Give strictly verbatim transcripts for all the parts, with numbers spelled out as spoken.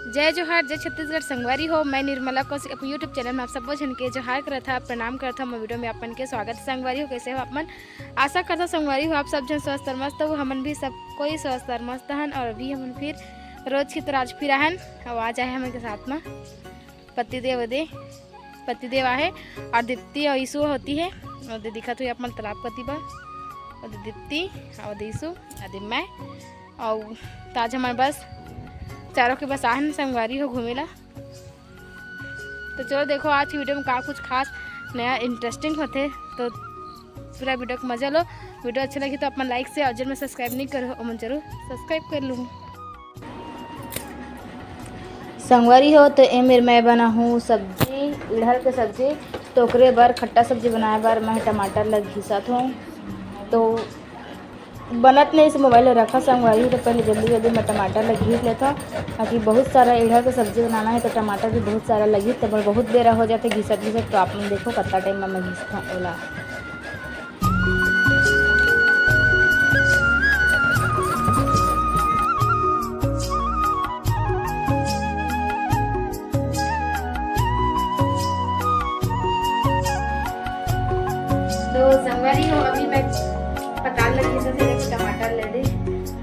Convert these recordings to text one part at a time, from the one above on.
जय जोहार, जय छत्तीसगढ़ संगवारी हो। मैं निर्मला कौशिक अपन YouTube चैनल में आप सब्बो झन के जोहार करत हव, प्रणाम करत हव। मोर वीडियो में आप मन के स्वागत हे संगवारी हो। कैसे हो आप मन? आशा करत हव संगवारी हो आप सब झन स्वस्थ और मस्त हो। हमन भी सब कोई स्वस्थ और मस्त हन और अभी हमन फिर रोज की तरह आज फिर आहन। और आज आहे हमन के साथ में पतिदेव दे, पतिदेव आहे और दीप्ति और यीशु होती है। और दे दिखत हुई अपन तालाब कती बर, और दे दीप्ति और दे यीशु और दे मैं। और त आज हमन बस चारों के बस आहन संगवारी हो घूमे ला। तो चलो देखो आज की वीडियो में का कुछ खास नया इंटरेस्टिंग होथे, तो पूरा वीडियो को मजा लो। वीडियो अच्छा लगी तो अपन लाइक से और जिन में सब्सक्राइब नहीं करो ओमन जरूर सब्सक्राइब कर लूँ। संगवारी हो, तो ए मेर मैं बनाहूँ सब्जी, इड़हर के सब्जी। तो ओकरे बर, खट्टा सब्जी बनाए बर मैं टमाटर ला घिसत हूँ। तो बनत नहीं से मोबाइल ला रखा संगवारी हो, तो पहले जल्दी जल्दी मैं टमाटर ला घिस लेथव, ताकि बहुत सारा इड़हर के सब्जी बनाना है, तो टमाटर भी बहुत सारा लगही, तो मोर बहुत बेरा हो जाथे घिसत घिसत। तो आप मन देखो कतना टाइम में मैं घिसथव ओला। तो संगवारी हो, अभी मैं पताल लगी से फिर टमाटर ले दे,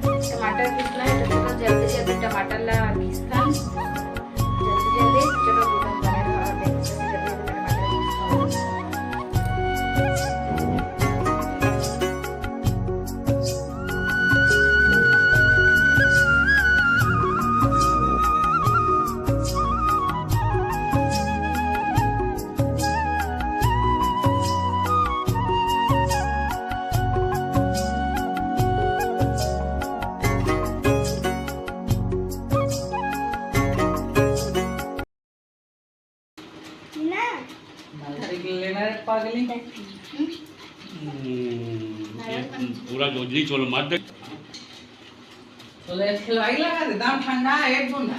टमाटर पीसना है, तो चलो जल्दी जल्दी टमाटर ला पीसथन। जल्दी जल्दी चलो, वीडियो बने रहो और देखो कैसे जल्दी जल्दी टमाटर पीसना है। ना। लेना रे पागली। हम्म, ये पूरा गोजरी चोल मार दे। तो ले खिलवाई लगा दे, दाम ठंडा है, एक बूंदा।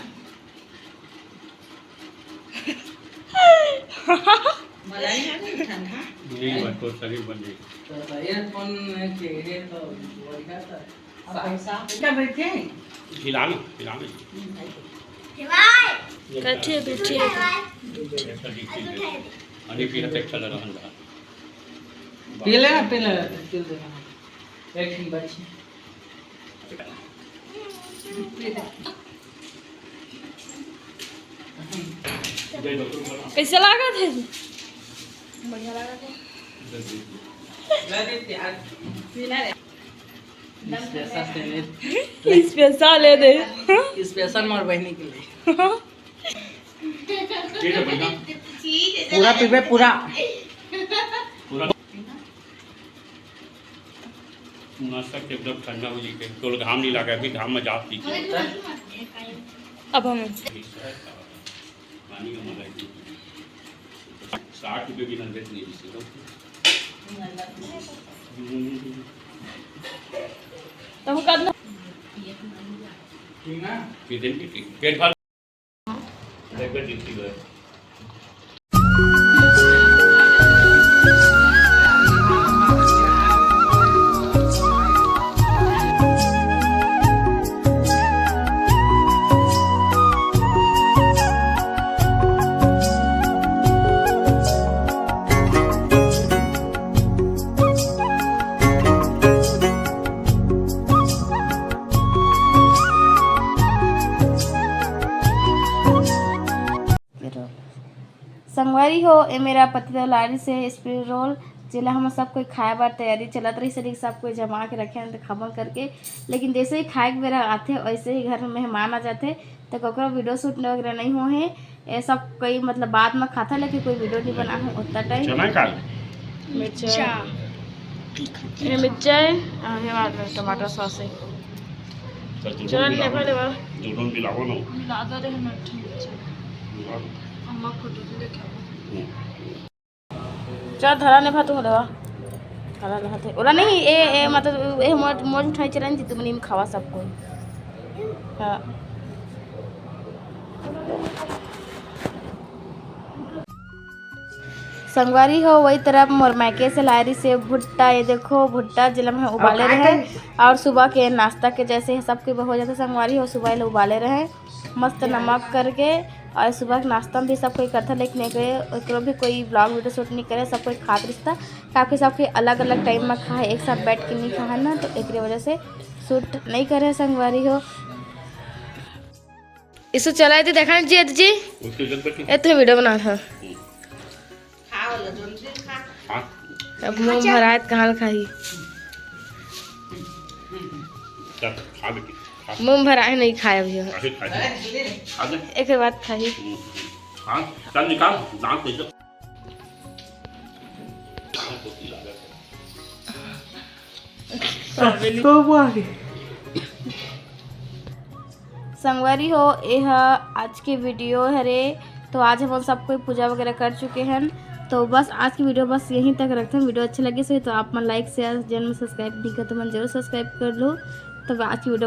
मलाई है ना ठंडा? नहीं, बस तो शरीर बन जाएगा। तो ये कौन है कि ये तो बढ़िया था। अब पैसा क्या बैठे हैं? खिला लो, खिला लो। ये कथे दूठी है। ऐसा दिखती है। अरे, पीला तो अच्छा लगा, हल्का। पी ले ना, पी ले, पी ले। एक ठिन बची। कैसे लागत है? बढ़िया लागत है। स्पेशल ले दे। स्पेशल मोर बहिनी के लिए। पूरा पीबे, पूरा। पूरा। मस्त एकदम ठंडा हो जइसे, तोल घाम नहीं लगा, अभी घाम में जात पीछे। अब हम पानी का मजा है। साठ रुपये भी नॉनवेज नहीं, जिससे तो। तो हम कब ना ठीक ना? फिर दिन की पेट भर। संगवारी हो, ए मेरा पतिदेव लारिस हे स्प्रिंग रोल, जेला हमन सब कोई खाए बर तैयारी चलत रहिस हे, लेकिन सब कोई जमा के रखे हन, त खाबो करके। लेकिन जैसे ही खाए के बेरा आथे, वैसे ही घर में मेहमान आ जाथे, त ककरो वीडियो शूट वगैरह नहीं हो हे। ए सब कोई मतलब बाद में खाता, लेकिन कोई वीडियो नहीं बना है उतना टाइम। चना काल। मिर्चा। ये मिर्चा है, और ये वाला टमाटर सॉस है। चल, चल, लेवा, लेवा। जूडन भी लावा ना। मिला दो रे, हम ठीक है। मिला। अम्मा को दूध लेके आओ। हम्म। चल, धरा ने भात लेवा। धरा ले हाथे। ओला नहीं, ए, ए, मतलब, ए, मोर, मोर उठाई चलन जी, तुमने में खावा सब कोई। हाँ। संगवारी हो, वही तरफ मोर मायके से लाए रहिस हे भुट्टा। ये देखो भुट्टा, जेला मैं उबाले रहे। और सुबह के नाश्ता के जैसे ही सबके हो जाता संगवारी हो, सुबह ले उबाले रहे। मस्त नमक करके। और सुबह के नाश्ता में भी सब कोई करथे, लेकिन एकरे, एकरो भी कोई vlog video shoot नहीं करे, सब कोई खात रिहिस। काफी सब कोई अलग अलग टाइम में खाए, एक साथ बैठ के नहीं खाए ना, तो एकरे वजह से shoot नहीं करे संगवारी हो। इसको चला दे, देखा जी, जी। ए, तुम्हें video बना था। अब मुंह भराए त कहाँ खाही? मुंह भराए नहीं खाए अभी। एक बात खाही। संगवारी हो, ये ह आज के video हरे। तो आज हम सब कोई पूजा वगैरह कर चुके हैं। तो बस आज की video बस यहीं तक रखते हैं। Video अच्छे लगे से तो आप मन like, share, channel में subscribe नहीं कर तो मन जरूर subscribe कर लो। तो आज की video